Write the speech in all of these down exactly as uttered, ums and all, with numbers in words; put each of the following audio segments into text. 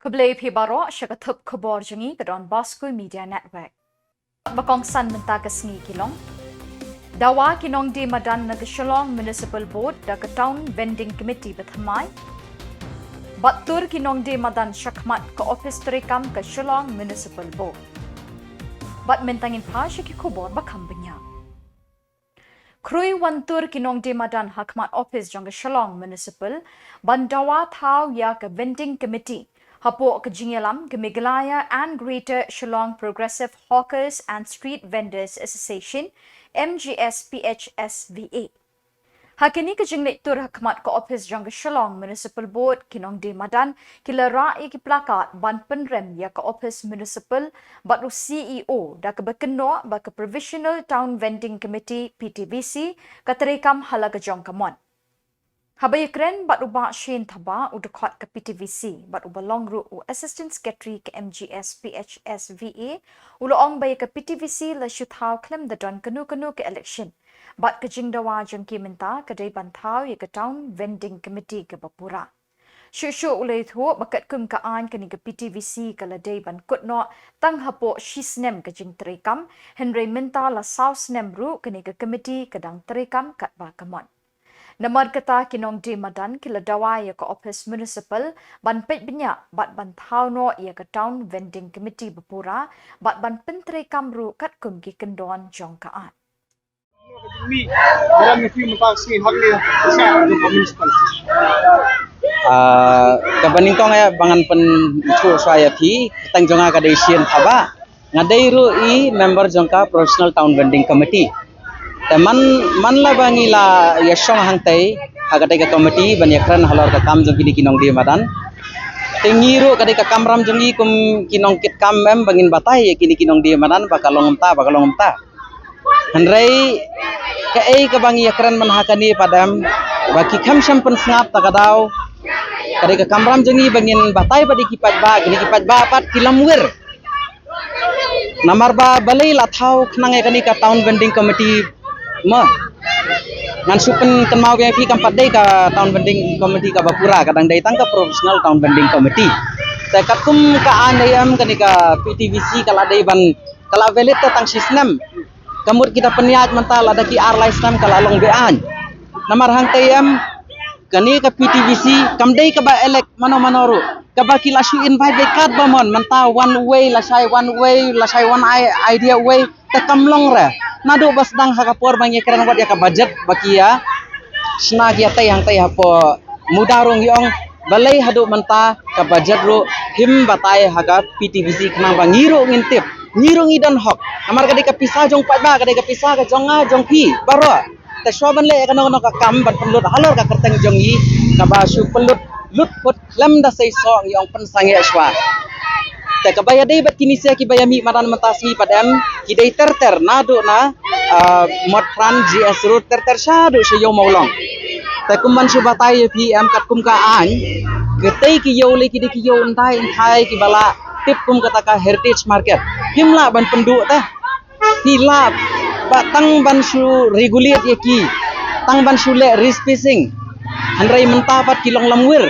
Khublei phi baroh sha ka thup khubor jong ngi ka Don Bosco Media Network. Ba kongsan mynta ka sngi ki long: dawa ki nongdie madan na ka Shillong Municipal Board da ka Town Vending Committee ba thymmai. Bad tur ki nongdie madan shakhmat ka ophis treikam ka Shillong Municipal Board. Bad mynta ngin phai sha ki khubor ba kham bniah. Khrui wan tur ki nongdie madan hakhmat ophis jong ka Shillong Municipal ban dawa thaw ïa ka vending committee hapoh ka jingïalam ka Meghalaya and Greater Shillong Progressive Hawkers and Street Vendors Association, M G S P H S V A. Ha kane ka jingleit tur hakhmat ka ophis jong ka Shillong Municipal Board, ki nongdie madan ki la rah ïa ki placard ban pynrem ïa ka ophis municipal bad u C E O da kaba kynnoh ba ka Provisional Town Vending Committee, P T V C, ka treikam ha la ka jong ka mon. Haba ïakren bad u Bah Shane Thabah, u dkhot ka P T V C bad uba long ruh u Assistant Secretary ka M G S P H S V A, u la ong ba ïa ka P T V C la shu thaw khlem da don kano kano ka election. Bad ka jingdawa jong ki mynta ka dei ban thaw ïa ka Town Vending Committee kaba pura. Shuh shuh u la ïathuh ba katkum ka aiñ, kane ka P T V C ka la dei ban kut noh tang hapoh shi snem ka jingtreikam, hynrei mynta la saw snem ruh kane ka committee ka dang treikam katba ka mon. Namar kata ki nongdie madan ki la dawa ïa ka ophis municipal ban peit bniah bad ban thaw noh ïa ka Town Vending Committee ba pura bad ban pyntreikam ruh katkum ki kyndon jong ka aiñ. Ah, kaba nyngkong ïa ba ngan pynsngew shuwa ïa phi, kyrteng jong nga ka dei Shane Thabah. Nga dei ruh i member jong ka Provisional Town Vending Committee. Te man, man la ba ngi la ïashong hangtei ha katei ka committee ban ïakren halor ka kam jong kine ki nongdie madan, te ngi ruh ka dei ka kamram jong ngi kum ki nongkitkam em ba ngin batai ïa kine ki nongdie madan ba ka long kumta, ba ka long kumta. Hynrei kaei kaba ngi ïakren man ha kane pat em, ba ki kham shym pynsngap ta ka daw. Ka dei ka kamram jong ngi ba ngin batai pat ïa ki paidbah, kine ki paidbah pat ki lamwir. Namar ba balei la thaw khnang ïa kane ka Town Vending Committee ma? Ngan shu pynkynmaw biang ïa phi, kam pat dei ka Town Vending Committee kaba pura, ka dang dei tang ka Provisional Town Vending Committee. Te katkum ka aiñ em, kane ka P T V C ka la dei ban, ka la valid te tang shi snem. Ka mut kita pynïaid mynta lada ki ar lai snem ka la long be-aiñ. Namar hangtei em, kane ka P T V C kam dei kaba elect mano mano ruh, kaba ki la shu invite beit katba mon, mynta wan uwei, lashai wan uwei, lashai wan ai, idea uwei, te kam long re. Naduh ba sdang ha ka por ba ngi kren wat ïa ka budget ba ki ïa shna ki ïa tei hangtei hapoh Mawda ruh ngi ong balei haduh mynta ka budget ruh phim batai ha ka P T V C khnang ba ngi ruh ngin tip, ngi ruh ngi don hok. Namar ka dei ka pisa jong paidbah, ka dei ka pisa ka jong nga jong phi baroh. Te shuwa ban leh ïa kano kano ka kam ban pynlut halor ka kyrteng jong ngi, kaba shu pynlut lut phut khlem da seisoh, ngi ong pynsangeh shuwa. Te kaba ïadei bad kine sia kiba ïa mih madan mynta sngi pat em, ki dei ter ter naduh na, ah, Motphran, G S Road ter ter shaduh sha Ïew Mawlong. Te kum ban shu batai ïa phi em, katkum ka aiñ, kitei ki ïew lei ki dei ki ïew ynda ynthai kiba la tip kum kata ka heritage market. Phim lah ban pynduh te. Phi lah ba tang ban shu regulate ïa ki, tang ban shu leh respacing. Hynrei mynta pat ki long lamwir.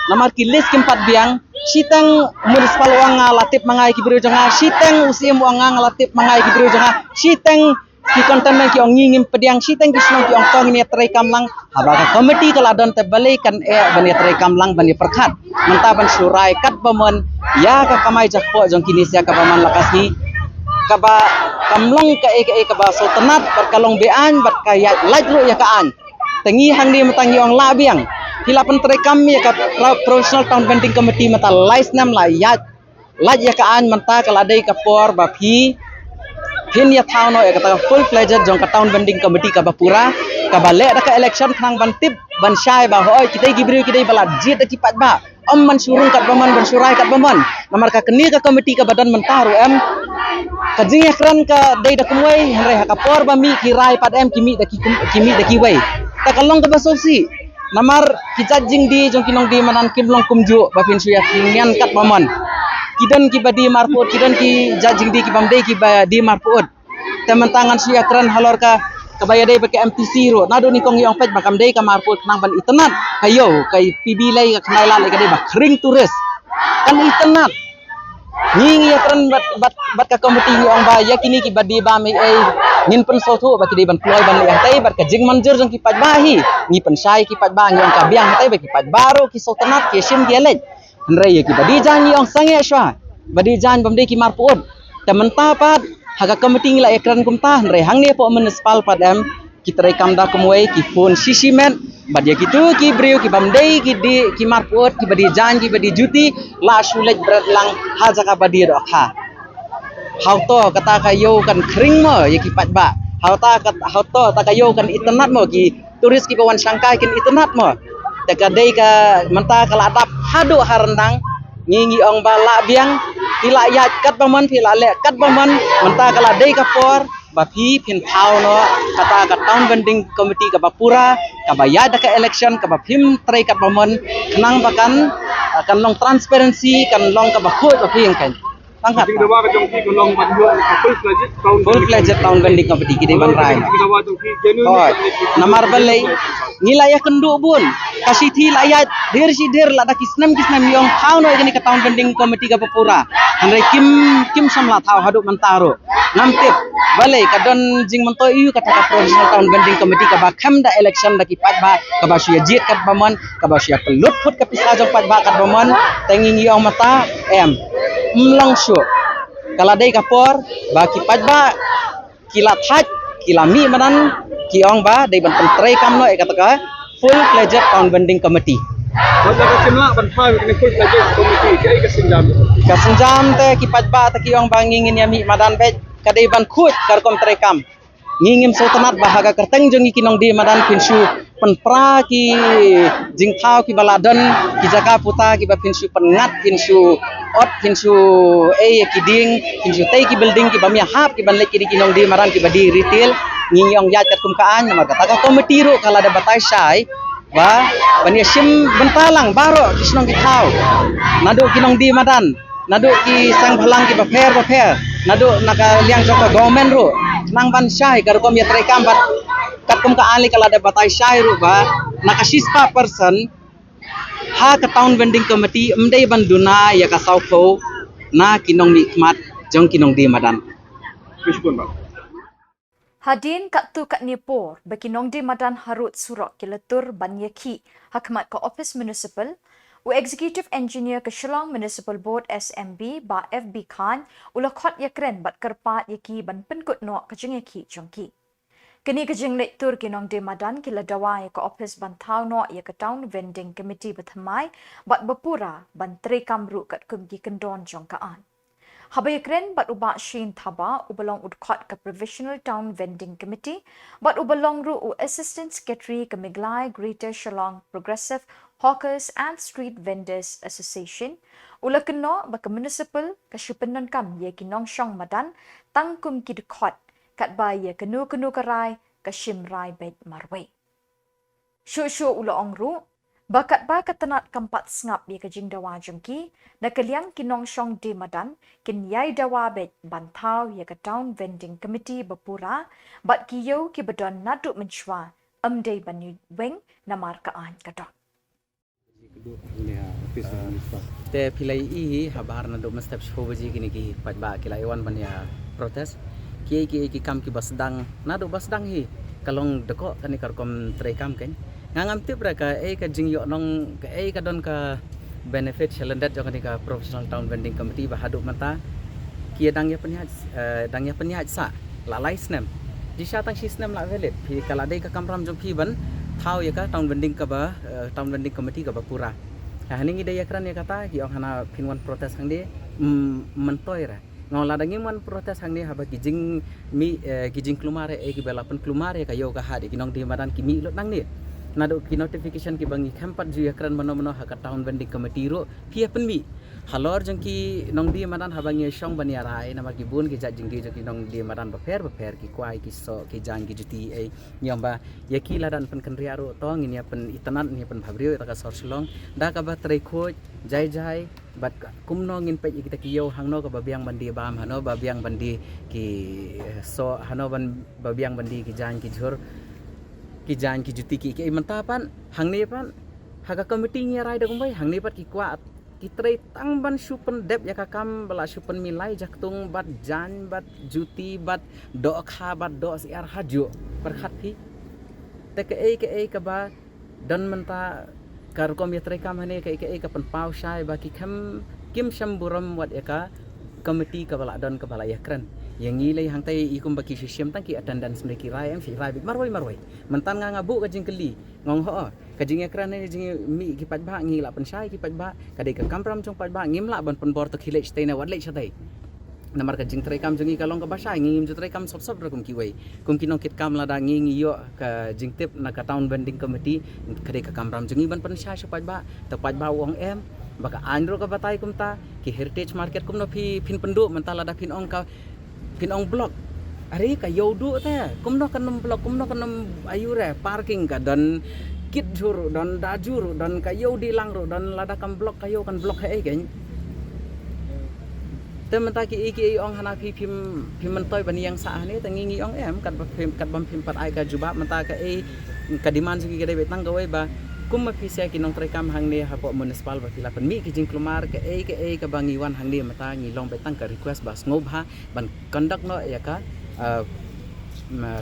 Namar ki list kim pat biang, shiteng municipal u ong nga la tip ma nga ïa ki briew jong nga, shiteng u Syiem u ong nga la tip ma nga ïa ki briew jong nga, shiteng ki containment ki ong ngi ngim pdiang, shiteng ki shnong ki ong to ngin ïa treikam lang. Haba ka committee ka la don te balei kan eh ban ïa treikam lang, ban ïa pyrkhat. Mynta ban shu rai katba mon ïa ka kamai jakpoh jong kine sia kaba man la ka sngi, kaba kam long kaei kaei kaba sngewtynnat bad ka long be-aiñ bad ka ïaid lait ruh ïa ka aiñ. Te ngi hangne mynta ngi ong lah biang. Phi la pyntreikam ïa ka Pro-, Provisional Town Vending Committee mynta lai snem la ïaid lait ïa ka aiñ, mynta ka la dei ka por ba phi phin ïa thaw noh ïa kata ka full fledged jong ka Town Vending Committee kaba pura, kaba leh da ka election khnang ban tip ban shai ba hoi kitei ki briew ki dei ba la jied da ki paidbah. Ym ban shu rung katba mon, ban shu rai katba mon. Namar ka kane ka committee kaba don mynta ruh em, ka jingïakren ka dei da kumwei, hynrei ha ka por ba mih ki rai pat em ki mih da ki kum-, ki mih da kiwei. Te ka long kaba sngewsih. Namar ki jait jingdie jong ki nongdie madan kim long kumjuh ba phin shu ïa khyndiat katba mon. Ki don kiba die marput, ki don ki jait jingdie kibym dei kiba die marput. Te mynta ngan shu ïakren halor ka, kaba ïadei bad ka M T C ruh. Naduh nyngkong ngi ong peit ba kam dei ka marput khnang ban itynnad ka ïew, ka P B lei, ka khnai lad lei, ka dei ba khring tourist. Kan itynnad. Ngi ngi ïakren bad bad bad ka komiti ngi ong ba ïa kine kiba die bam ei ei ngin pynsngewthuh ba ki dei ban kloi ban leh hangtei bad ka jingmynjur jong ki paidbah hi. Ngi pynshai ki paidbah ngi ong ka biang hangtei ba ki paidbah ruh ki sngewtynnad ki shim ki leit. Hynrei ïa kiba die jaiñ ngi ong sangeh shuwa. Ba die jaiñ bym dei ki mar pyut. Te mynta pat ha ka komiti ngi la ïakren kumta hynrei hangne hapoh municipal pat em ki treikam da kumwei ki phone shi shi met bad ïa kitu ki briew ki bym dei ki die ki mar pyut kiba die jaiñ kiba die juti la shu leit bret lang ha jaka ba die dohkha. Hangto kata ka ïew kan khring mo ïa ki paidbah. Hangto kat hangto ta ka ïew kan itynnad mo ki tourist kiba wan shangkai kin itynnad mo. Te ka dei ka mynta ka la dap haduh ha ryndang. Ngi ngi ong ba la biang phi la ïaid katba mon phi la leh katba mon mynta ka la dei ka por ba phi phin thaw noh kata ka town vending committee kaba pura kaba ïaid da ka election kaba phim trei katba mon khnang ba kan kan long transparency kan long kaba khuid ba phi ïeng kan. Tang kat. Jingdawa ka jong phi ka long ban ïoh ka full fledged town full fledged town vending committee ki dei ban rai. Jingdawa jong phi genuine. Hoi. Namar balei ngi la ïakynduh bun ka shithi la ïaid dhir shi dhir la da ki snem ki snem ïong thaw noh ïa kane ka town vending committee kaba pura. Hynrei kim kim shym la thaw haduh mynta ruh. Ngam tip balei ka don jingmyntoi ïa kata ka provisional town vending committee kaba khem da election da ki paidbah kaba shu ïa jied katba mon kaba shu ïa pynlut phut ka pisa jong paidbah katba mon. Te ngi ngi ong mynta em. Ym long shuh. Ka la dei ka por ba ki paidbah ki la thait ki la mih madan ki ong ba dei ban pyntrei kam noh ïa kata ka full fledged town vending committee. Wat la ka shim lah ban thaw ïa kane full fledged committee kaei ka sienjam? Ka sienjam te ki paidbah te ki ong ba ngi ngin ïa mih madan beit ka dei ban khuid ka rukom trei kam. Ngi ngim sngewtynnad ba ha ka kyrteng jong ngi ki nongdie madan phin shu pynpra ki jingthaw kiba la don ki jaka puta kiba phin shu pynngat phin shu ot phin shu ei ki ding phin shu tei ki building kiba mih hap kiban leit ki dei ki nongdie madan kiba die retail. Ngi ngi ong ïaid katkum ka aiñ namar kata ka komiti ruh ka la da batai shai ba ban ïa shim bynta lang baroh ki shnong ki thaw naduh ki nongdie madan naduh ki seng bhalang kiba pher ba pher naduh na ka liang jong ka government ruh nang ban shai ka rukom ïa trei kam bad katkum ka aiñ ka la da batai shai ruh ba na ka shispah percent ha ka town vending committee ym dei ban duna ïa ka sawphew na ki nongmihkhmat jong ki nongdie madan. Hadien katto katne por ba ki nongdie madan harud surok ki la tur ban ïakhih ha khmat ka ophis municipal, u Executive Engineer ka Shillong Municipal Board S M B Bah F B Khan u la khot ïakren bad kyrpad ïa ki ban pynkut noh ka jingïakhih jong ki. Kane ka jingleit tur ki nongdie madan ki la dawa ïa ka ophis ban thaw noh ïa ka Town Vending Committee bathymmai bad bapura ban treikam ruh katkum ki kyndon jong ka aiñ. Haba ïakren bad u Bah Shane Thabah uba long u dkhot ka Provisional Town Vending Committee bad uba long ruh u Assistant Secretary ka Meghalaya Greater Shillong Progressive Hawkers and Street Vendors Association, u la kynnoh ba ka municipal ka shu pyndonkam ïa ki nongshong madan tang kum ki dkhot katba ïa kano kano ka rai ka shim rai beit marwei. Shuh shuh u la ong ruh ba katba ka tnat kam pat sngap ïa ka jingdawa jong ki, na ka liang ki nongshong die madan kin ïai dawa beit ban thaw ïa ka Town Vending Committee bapura bad ki ïew kiba don naduh mynshuwa ym dei ban weng namar ka aiñ ka don. Te phi la ïohi hi ha bahar naduh mynstep shiphew baje kine ki paidbah ki la ïawan ban ïa protest. Kiei kiei ki kam kiba sdang naduh ba sdang hi ka long dkoh kane ka rukom treikam kein. Nga ngam tip re kaei ka jingïohnong kaei ka don ka benefit sha lyndet jong kane ka Professional Town Vending Committee ba haduh mynta ki ïa dang ïa pynïaid, eh, dang ïa pynïaid sah la lai snem. Jingshisha tang shi snem la valid. Phi ka la dei ka kamram jong phi ban thaw ïa ka Town Vending kaba, eh, Town Vending Committee kaba pura. Ha, hangne ngi dei ïakren ïa kata, ki ong hana phin wan protest hangne, mm, myntoi re. Nga ong lada ngim wan protest hangne haba ki jingmih, eh, ki jingkulmar eh, kiba la pynkulmar ïa ka ïew ka hat ïa ki nongdie madan ki mih lut nangne. Naduh ki notification kiba ngi khlem pat ju ïakren mano mano ha ka Town Vending Committee ruh, phi ïa pynmih. Halor jong ki nongdie madan haba ngi shong ban ïa rai, namar ki bun ki jait jingdie jong ki nongdie madan bapher bapher, ki kwai, ki soh, ki jaiñ, ki juti, eh, ngi ong ba ïa ki lada yn pynkynriah ruh to ngin ïa pynitynnad, ngin ïa pynbhabriew ïa ka sor Shillong da kaba trei khuid jai jai bad ka, kumno ngin peit ïa kita ki ïew hangno kaba biang ban die bam, hangno ba biang ban die ki, eh, soh, hangno ban, ba biang ban die ki jaiñ ki jhur, ki jaiñ ki juti ki, ki mynta pat hangne pat ha ka committee ngi rai da kumwei, hangne pat ki kwah Ki trei tang ban shu pyndep ïa ka kam ba la shu pynmih lai jaktung bad jaiñ bad juti bad dohkha bad dohsyiar hajuh pyrkhat phi. Te kaei kaei kaba don mynta ka rukom ïatrei kam hangne, kaei kaei ka pynpaw shai ba ki khem kim shym burom wat ïa ka committee kaba la don kaba la ïakren. Ïa ngi lei hangtai i kumba ki shisiem tang ki attendance ne ki rai em shi rai bit marwei marwei. Mynta nga nga buh ka jingkylli. Ngong ho ka jingïakren ne jingmih ki paidbah ngi la pynshai ki paidbah. Ka dei ka kamram jong paidbah ngim lah ban pynbor to khie leit shatei ne wat leit shatei. Namar ka jingtrei kam jong ngi ka long kaba shai, ngi ngim ju trei kam sop sop ruh kum kiwei. Kum ki nongkit kam lada ngi ngi ïoh ka jingtip na ka town vending committee, ka dei ka kamram jong ngi ban pynshai sha paidbah. Te paidbah u ong em ba ka aiñ ruh ka batai kumta. Ki heritage market kumno phi phin pynduh mynta lada phin ong ka phin ong block. Are ka ïew duh te kumno kan ym block, kumno kan ym aiu re, parking ka don kit jhur ruh don da jhur ruh don, ka ïew di lang ruh don, lada kam block ka ïew kan block ha ei kein. Te mynta kiei kiei ong hana phi phim phim myntoi ban ïeng sah hane, te ngi ngi ong em katba phim katba phim pat ai ka jubab mynta kaei ka demand jong ngi ka dei beit tang kawei ba kum ma phi sha ki nongtrei kam hangne hapoh municipal ba phi la pynmih ki jingkulmar, kaei kaei kaba ngi wan hangne mynta ngi long beit tang ka request ba sngewbha ban conduct noh ïa ka, uh,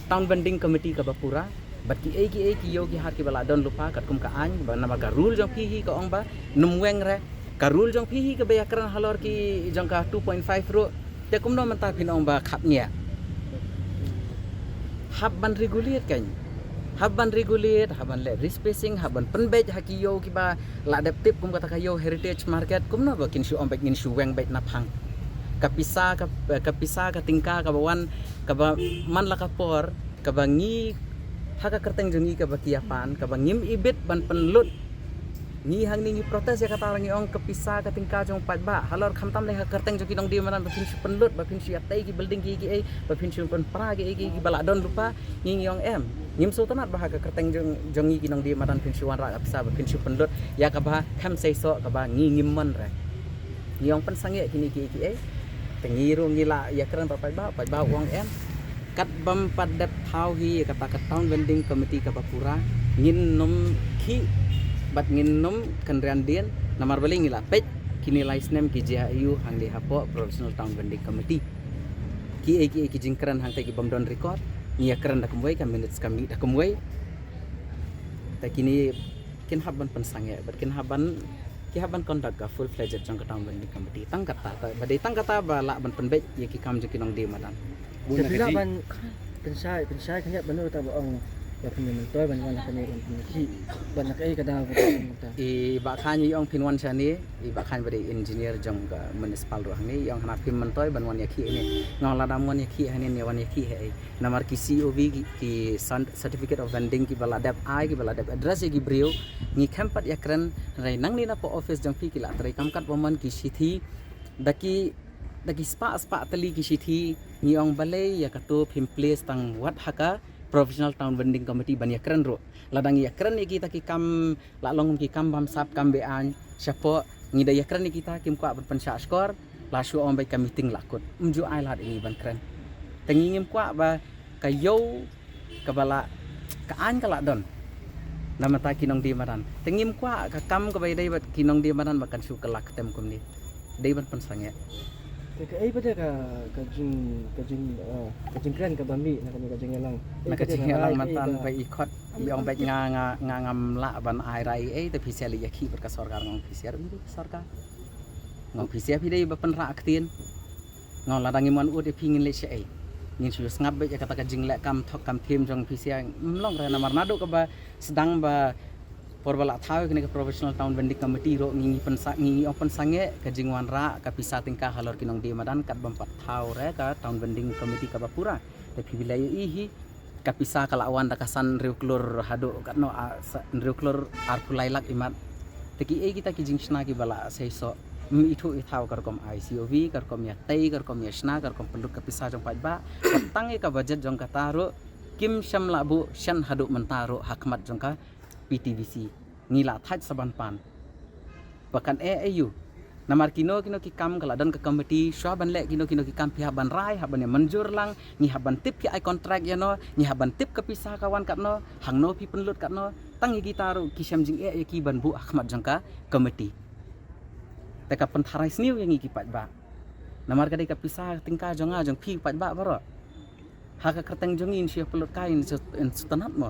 town vending committee kaba pura. Bad kiei kiei ki ïew ki hat kiba la don lypa katkum ka aiñ ba namar ka rule jong phi hi ka ong ba nym weng re. Ka rule jong phi hi kaba ïakren halor ki jong ka two point five ruh. Te kumno mynta phin ong ba khapngiah? Hap ban regulate kein. Hap ban regulate, hap ban leh respacing, hap ban pynbeit ha ki ïew kiba la dep tip kum kata ka ïew heritage market. Kumno ba kin shu ong beit ngin shu weng beit na phang? Ka pisa ka, ka pisa ka tyngka kaba wan kaba man la ka por kaba ngi ha ka kyrteng jong ngi kaba ki ïa pan kaba ngim ibit ban pynlut. Ngi hangne ngi protest ïa kata, ngi ong ka pisa ka tyngka jong paidbah halor khamtam ne ha ka kyrteng jong ki nongdie madan ba phin shu pynlut, ba phin shu ïatei ki building kiei kiei, ba phin shu pynpra kiei kiei kiba la don lypa. Ngi ngi ong em, ngim sngewtynnat ba ha ka kyrteng jong jong ngi ki nongdie madan phin shu wanrah ka pisa ba phin shu pynlut ïa kaba khem seisoh kaba ngi ngim mon re. Ngi ong pynsangeh kine kiei kiei. Te ngi ruh ngi la ïakren bad paidbah, paidbah u ong em, katba ym pat dep thaw hi ïa kata ka town vending committee kaba pura, ngin nym khih bad ngin nym kynriah dien. Namar balei ngi la peit kine lai snem ki jia aiu hangne hapoh professional town vending committee. Kiei kiei ki jingkren hangtai kibym don record, ngi ïakren da kumwei, ka minutes ka mih da kumwei. Te kine kin hap ban pynsangeh bad kin hap ban, ki hap ban conduct ka full fledged jong ka town vending committee. Tang kata, ba dei tang kata ba lah ban pynbeit ïa ki kam jong ki nongdie madan. Te phi lah ban pynshai, pynshai khyndiat ban ong ba phin myntoi ban wan ha kane ban pynkhih ban na kaei ka daw ka ta. I Bah Khan i ong phin wan shane, i Bah Khan ba dei engineer jong ka municipal ruh hangne, i ong hana phim myntoi ban wan ïakhih hangne. Nga ong lada ym wan ïakhih hangne ne wan ïakhih haei? Namar ki C O V ki, ki san- certificate of vending kiba la dep ai, kiba la dep address ïa ki briew, ngi khem pat ïakren. Hynrei nangne na poh office jong phi ki la trei kam katba mon ki shithi da ki, da ki spah spah tylli ki shithi. Ngi ong balei ïa kato phim place tang wat ha ka professional town vending committee ban ïakren ruh. Lada ngi ïakren ïa kita ki kam la long ki kam bamsap, kam be-aiñ shapoh, ngi da ïakren ïa kita, kim kwah ban pynshah shkor, la shu ong beit ka meeting la kut. Ym ju ai lad ïa ngi ban kren. Te ngi ngim kwah ba ka ïew kaba la, ka aiñ ka la don na bynta ki nongdie madan. Te ngim kwah ka kam kaba ïadei bad ki nongdie madan ba kan shu kylla kyntem kumne. Dei ban pynsangeh. Te kaei pat ka, ka jing, ka jing, eh, ka jingkren kaba mih na kane ka jingïalang? Na ka jingïalang mynta ba i khot i ong beit nga, nga, nga ngam lah ban ai rai ei, te phi sngewlem ïakhih bad ka sorkar. Nga ong phi sngewlem ïakhih bad ka sorkar. Nga ong phi sngewlem, phi dei ba pynrah ktien. Nga ong lada ngim wan ud ïa phi ngin leit shaei? Ngin shu sngap beit ïa kata ka jingleh kam thok kam thiem jong phi sngewlem. Ym long re, namar naduh kaba sdang ba por ba la thaw ïa kane ka professional town vending committee ruh ngi, ngi pynsa-, ngi, ngi ong pynsangeh ka jingwanrah ka pisa tyngka halor ki nongdie madan katba ym pat thaw re ka town vending committee kaba pura. Te phi ba la ïohi hi, ka pisa ka la wan da ka san hynriew klur haduh katno, a, san hynriew klur arphew lai lak imat. Te kiei kita ki jingshna kiba la seisoh? Ym ithuh ithaw ka rukom ai C O V, ka rukom ïatei, ka rukom ïashna, ka rukom pynlut ka pisa jong paidbah. Tang ïa ka budget jong kata ruh kim shym la buh shen haduh mynta ruh ha khmat jong ka P T V C. Ngi la thait sa ban pan. Ba kan eh aiu? Namar kino kino ki kam ka la don ka committee, shuwa ban leh kino kino ki kam phi hap ban rai, hap ban ïa mynjur lang, ngi hap ban tip phi ai contract ïano, ngi hap ban tip ka pisa ka wan katno, hangno phi pynlut katno. Tang ïa kita ruh ki shem jingeh ïa ki ban buh ha khmat jong ka committee. Te ka pyntharai sniew ïa ngi ki paidbah. Namar ka dei ka pisa tyngka jong nga jong phi paidbah baroh. Ha ka kyrteng jong ngi ngin shu pynlut kai, ngin shu, ngin shu tynnad mo.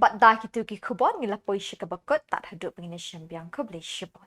Bad da kitu ki khubor ngi la poi sha kaba kut, tad haduh ba ngin ïashem biang, khublei shibun.